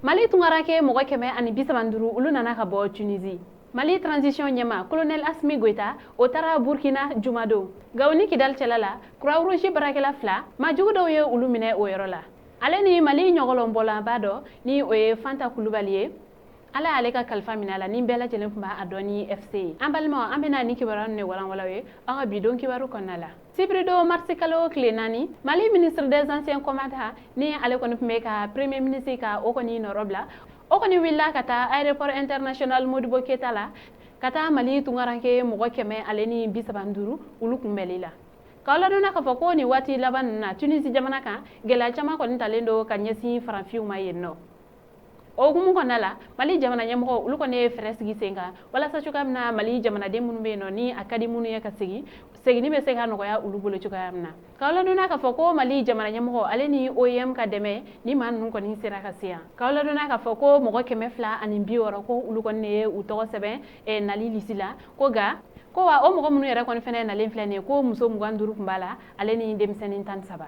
Mali tungaranke mɔgɔ 135, olu nana ka bɔ Tunisie. Mali transition ɲɛma colonel Assimi Goïta, o taara Burkina jumadon. Gawo ni Kidal cɛla la, Croix Rouge baarakɛla fila, maajugu dɔw ye olu minɛ o yɔrɔ la. Ale ni Mali ɲɔgɔlɔnbɔlanba dɔ, ni o ye Fanta Kulubali ye, Ala y'ale ka kalifa minɛ a la, ni bɛɛ lajɛlen tun b'a dɔn ni FC ye. An balimaw, an bɛna ni kibaruya ninnu de walanwalan ye aw ka bi don kibaru kɔnɔna la. Sibiridon marisi kalo tile 4, Mali ministre des anciens combattants, ni ale kɔni tun bɛ ka premier ministre ka o kɔni nɔrɔ bila, o kɔni wulila ka taa aéroport international Modibo Keyita la, ka taa Mali tungaranke mɔgɔ 135, olu kunbɛli la. K'aw ladɔnna k'a fɔ ko nin waati laban ninnu na, Tunisie jamana kan, gɛlɛya caman kɔni talen don ka ɲɛsin farafinw ma yen nɔ. O hukumu kɔnɔna la, Mali jamana ɲɛmɔgɔ, olu kɔni ye fɛɛrɛ sigi sen kan walasa cogoya min na Mali jamanaden minnu bɛ yen nɔ, ni a ka di minnu ye ka segin, seginni bɛ se ka nɔgɔya olu bolo cogoya min na. K'aw ladɔnna k'a fɔ ko Mali jamana ɲɛmɔgɔ, ale ni OIM ka dɛmɛ, ni maa ninnu kɔni sera ka se yan. K'aw ladɔnna k'a fɔ ko mɔgɔ 260, ko olu kɔni de ye u tɔgɔ sɛbɛn nali lisi la. Ko nka ko wa, o mɔgɔ minnu yɛrɛ kɔni fɛnɛ nalen filɛ nin ye, ko muso 25 tun b'a la, ale ni denmisɛnnin 13.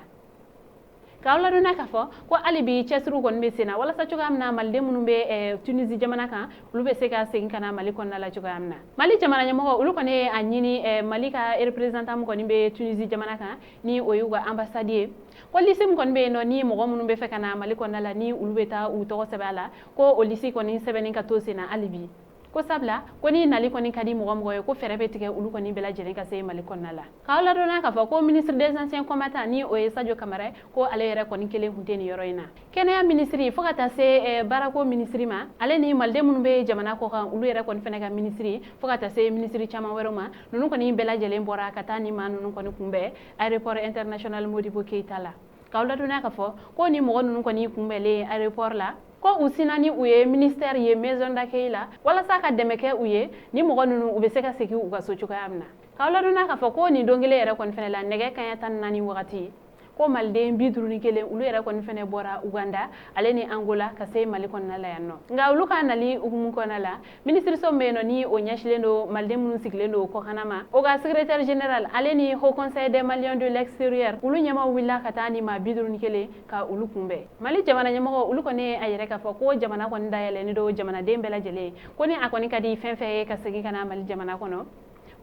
K'aw ladɔnna k'a fɔ ko hali bi cɛsiriw kɔni bɛ sen na walasa cogoya min na maliden minnu bɛ Tunisie jamana kan, olu bɛ se ka segin ka na Mali kɔnɔna la cogoya min na. Mali jamana ɲɛmɔgɔ, olu kɔni ye a ɲini Mali ka représentant min kɔni bɛ Tunisie jamana kan, ni o y'u ka ambassade ye, ko liste min kɔni bɛ yen nɔ, ni mɔgɔ minnu bɛ fɛ ka na Mali kɔnɔna la, ni olu bɛ taa u tɔgɔ sɛbɛn a la, ko o liste kɔni sɛbɛnni ka to sen na hali bi. Ko sabula ko ni nali kɔni ka di mɔgɔ mɔgɔ ye, ko fɛɛrɛ bɛ tigɛ olu kɔni bɛɛ lajɛlen ka se Mali kɔnɔna la. K'aw ladɔnna k'a fɔ ko ministre des anciens combattants, ni o ye Sadio Kamara ye, ko ale yɛrɛ kɔni kelen tun tɛ nin yɔrɔ in na. Kɛnɛya minisiri, fo ka taa se baarako minisiri ma, ale ni maliden minnu bɛ jamana kɔ kan, olu yɛrɛ kɔni fɛnɛ ka minisiri, fo ka taa se minisiri caman wɛrɛw ma, ninnu kɔni bɛɛ lajɛlen bɔra ka taa ni maa ninnu kɔni kunbɛn aéroport international Modibo Keyita la. K'aw ladɔnniya k'a fɔ ko ni mɔgɔ ninnu kɔni kunbɛnlen aéroport la, ko u sinna ni u ye ministère ye maison d'accueil la, walasa ka dɛmɛ kɛ u ye, ni mɔgɔ ninnu u bɛ se ka segin u ka so cogoya min na. K'aw ladɔnniya k'a fɔ ko nin don kelen yɛrɛ kɔni fɛnɛ la, nɛgɛ kanɲɛ 14 wagati, ko maliden 51, olu yɛrɛ kɔni fɛnɛ bɔra Uganda, ale ni Angola, ka se Mali kɔnɔna la yan nɔ. Nka olu ka nali hukumu kɔnɔna la, minisiriso min bɛ yen nɔ, ni o ɲɛsilen don maliden minnu sigilen don kɔkanna ma, o ka secrétaire général, ale ni Haut Conseil des Maliens de l'extérieur, olu ɲɛmaw wulila ka taa ni maa 51 ka olu kunbɛn. Mali jamana ɲɛmɔgɔ, olu kɔni ye a yɛrɛ k'a fɔ ko jamana kɔni dayɛlɛnnen don jamanaden bɛɛ lajɛlen, ko ni a kɔni ka di fɛn fɛn ye ka segin ka na Mali jamana kɔnɔ,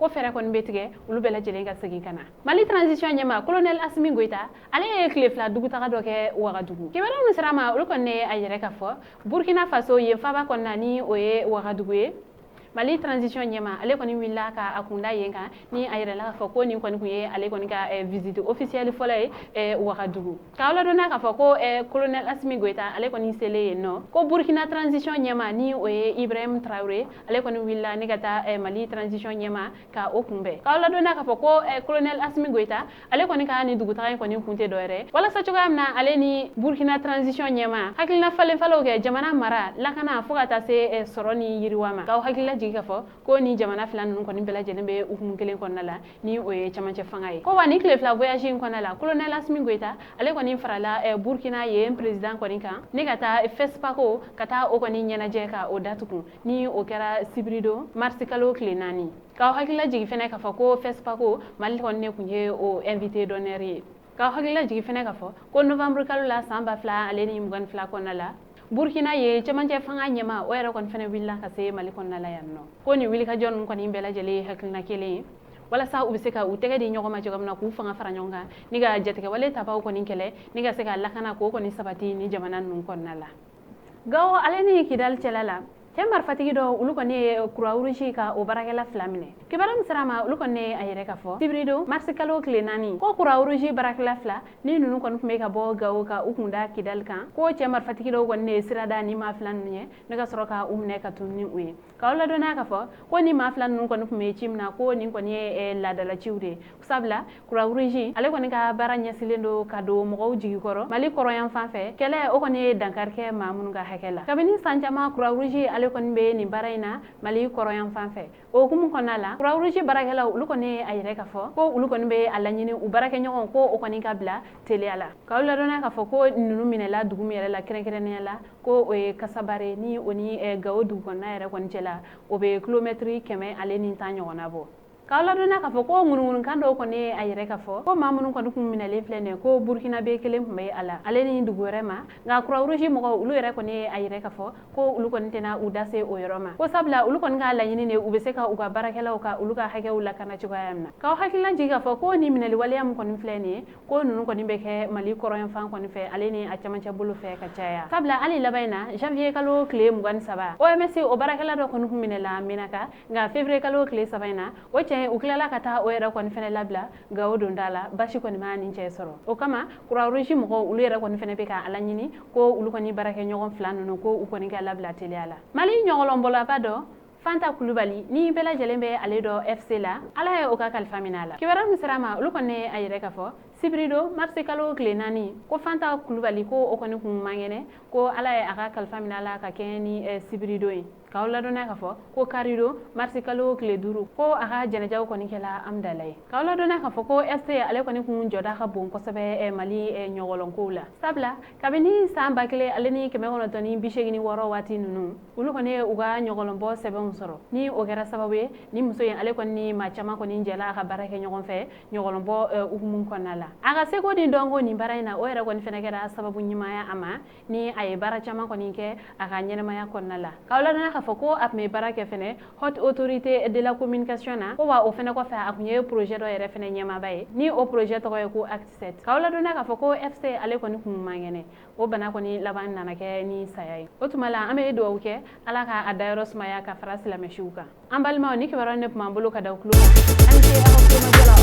ko fɛɛrɛ kɔni bɛ tigɛ olu bɛɛ lajɛlen ka segin ka na. Mali transition ɲɛma colonel Assimi Goïta, ale ye tile 2 dugutaga dɔ kɛ Wagadugu. Kibaruya min sera ma, olu kɔni ye a yɛrɛ k'a fɔ Burkina Faso yen faaba kɔnɔna, ni o ye Wagadugu ye, Mali transition ɲɛma, ale kɔni wulila ka a kunda yen kan, ni a yɛrɛ la k'a fɔ ko nin kɔni tun ye ale kɔni ka visite officielle fɔlɔ ye Wagadugu. K'aw ladɔnniya k'a fɔ ko colonel Assimi Goïta, ale kɔni selen yen nɔ, ko Burkina transition ɲɛma, ni o ye Ibrahim Traoré, ale kɔni wulila ni ka taa Mali transition ɲɛma ka o kunbɛn. K'aw ladɔnniya k'a fɔ ko colonel Assimi Goïta, ale kɔni ka nin dugutaga in kɔni kun tɛ dɔwɛrɛ, walasa cogoya min na ale ni Burkina transition ɲɛma hakilina falen falenw kɛ jamana mara, lakana, fo ka taa se sɔrɔ ni yiriwa ma. K'aw hakilila jigin k'a fɔ ko ni jamana fila ninnu kɔni bɛɛ lajɛlen bɛ hukumu kelen kɔnɔna la, ni o ye camancɛ fanga ye. Ko wa, nin tile 2 voyage in kɔnɔna la, colonel Assimi Goïta, ale kɔni farala Burkina yen président kɔni kan ni ka taa FESPACO, ka taa o kɔni ɲɛnajɛ ka o datugu, ni o kɛra sibiridon marisi kalo tile 4. K'aw hakilila jigin fɛnɛ k'a fɔ ko FESPACO, Mali kɔni ne tun ye o invité d'honneur ye. K'aw hakilila jigin fɛnɛ k'a fɔ ko novembre kalo la san 2022 kɔnɔna la, Burkina ye cɛmancɛ fanga ɲɛma, o yɛrɛ kɔni fɛnɛ wulila ka se Mali kɔnɔna la yan nɔ. Ko nin wulikajɔ ninnu kɔni bɛɛ lajɛlen ye hakilina kelen ye, walasa u bɛ se ka u tɛgɛ di ɲɔgɔn ma cogo min na, k'u fanga fara ɲɔgɔn kan ni ka jatigɛwale tabaw kɔni kɛlɛ, ni ka se ka lakana k'o kɔni sabati ni jamana ninnu kɔnɔna la. Gawo, ale ni Kidali cɛla la, cɛ marifatigi dɔ, olu kɔni ye Croix Rouge ka o baarakɛla fila minɛ. Kibaruya min sera ma, olu kɔni ye a yɛrɛ ka fɔ sibiridon marisi kalo tile 4, ko Croix Rouge baarakɛla fila ni ninnu kɔni tun bɛ ka bɔ Gawo ka u kun da Kidali kan, ko cɛ marifatigi dɔw kɔni ye sira da ni maa fila ninnu ye, ne ka sɔrɔ ka u minɛ ka tunu ni u ye. K'aw ladɔnniya k'a fɔ ko ni maa fila ninnu kɔni tun bɛ ci min na, ko nin kɔni ye laadalaciw de ye, sabula Croix Rouge, ale kɔni ka baara ɲɛsilen don ka don mɔgɔw jigi kɔrɔ Mali kɔrɔyan fan fɛ, kɛlɛ o kɔni ye dankari kɛ maa minnu ka hakɛ la. Kabini san caman, Croix Rouge, ale kɔni bɛ nin baara in na Mali kɔrɔyan fan fɛ. O hukumu kɔnɔna la, Croix Rouge baarakɛlaw, olu kɔni ye a yɛrɛ k'a fɔ ko olu kɔni bɛ a laɲini u baarakɛɲɔgɔn ko o kɔni ka bila teliya la. K'aw ladɔnniya k'a fɔ ko ninnu minɛla dugu min yɛrɛ la kɛrɛnkɛrɛnnenya la, ko o ye Kasabare, ni o ni Gawo dugu kɔnɔna yɛrɛ kɔni cɛ la, o bɛ kilomɛtiri 110 ɲɔgɔnna bɔ. K'aw ladɔnniya k'a fɔ ko ŋunuŋunukan dɔw kɔni ye a yɛrɛ k'a fɔ ko maa minnu kɔni kun minɛlen filɛ nin ye, ko Burkinabé kelen tun bɛ a la, ale ni dugu wɛrɛ ma. Nka Croix Rouge mɔgɔw, olu yɛrɛ kɔni ye a yɛrɛ k'a fɔ ko olu kɔni tɛna u da se o yɔrɔ ma, ko sabula olu kɔni ka laɲini de u bɛ se ka u ka baarakɛlaw ka olu ka hakɛw lakana cogoya min na. K'aw hakilila jigin k'a fɔ ko nin minɛli waleya min kɔni filɛ nin ye, ko ninnu kɔni bɛ kɛ Mali kɔrɔnyanfan kɔni fɛ, ale ni a camancɛ bolo fɛ ka caya. Sabula hali laban in na, janvier kalo tile 23, OMS o baarakɛla dɔ kɔni kun minɛla Menaka. Nka février kalo tile 3 in na, o cɛ u tilala ka taa o yɛrɛ kɔni fɛnɛ labila Gawo donda la. Basi kɔni ma nin cɛ sɔrɔ. O kama Croix Rouge mɔgɔw, olu yɛrɛ kɔni fɛnɛ bɛ ka a laɲini ko olu kɔni baarakɛɲɔgɔn fila ninnu, ko u kɔni ka labila teliya la. Mali ɲɔgɔlɔnbɔlaba dɔ Fanta Kulubali, ni bɛɛ lajɛlen bɛ ale dɔn FC la, Ala ye o ka kalifa minɛ a la. Kibaruya min sera a ma, olu kɔni ye a yɛrɛ k'a fɔ sibiridon marisi kalo tile 4, ko Fanta Kulubali, ko o kɔni kun man kɛnɛ, ko Ala ye a ka kalifa minɛ a la ka kɛɲɛ ni sibiridon ye. K'aw ladɔnniya k'a fɔ ko karidon marisi kalo tile 5, ko a ka jɛnɛjaw kɔni kɛla Amudalayi ye. K'aw ladɔnniya k'a fɔ ko FC ale kɔni kun jɔda ka bon kosɛbɛ Mali ɲɔgɔlɔnkow la, sabula kabini san 1986 waati ninnu, olu kɔni ye u ka ɲɔgɔlɔnbɔ sɛbɛnw sɔrɔ. Ni o kɛra sababu ye, ni muso in ale kɔni ni maa caman kɔni jɛla a ka baara kɛ ɲɔgɔn fɛ ɲɔgɔlɔnbɔ hukumu kɔnɔna la. A ka seko ni dɔnko nin baara in na, o yɛrɛ kɔni fɛnɛ kɛra sababu ɲumanya a ma, ni a ye baara caman kɔni kɛ a ka ɲɛnamaya kɔnɔna la. K'aw ladɔnniya k'a fɔ ko a tun bɛ baara kɛ fɛnɛ Haute Autorité de la Communication na, ko wa o fɛnɛ kɔfɛ a tun ye projet dɔ yɛrɛ fɛnɛ ɲɛmaaba ye, ni o projet tɔgɔ ye ko Acte 7. K'aw ladɔnniya k'a fɔ ko FC ale kɔni kun man kɛnɛ, o bana kɔni laban nana kɛ ni saya ye. O tuma la, an bɛ dugawu kɛ Ala ka a dayɔrɔ sumaya ka fara silamɛsiw kan. An balimaw, ni kibaruya ne tun b'an bolo ka da tulo kan. An ce aw ka tulomajɔ la.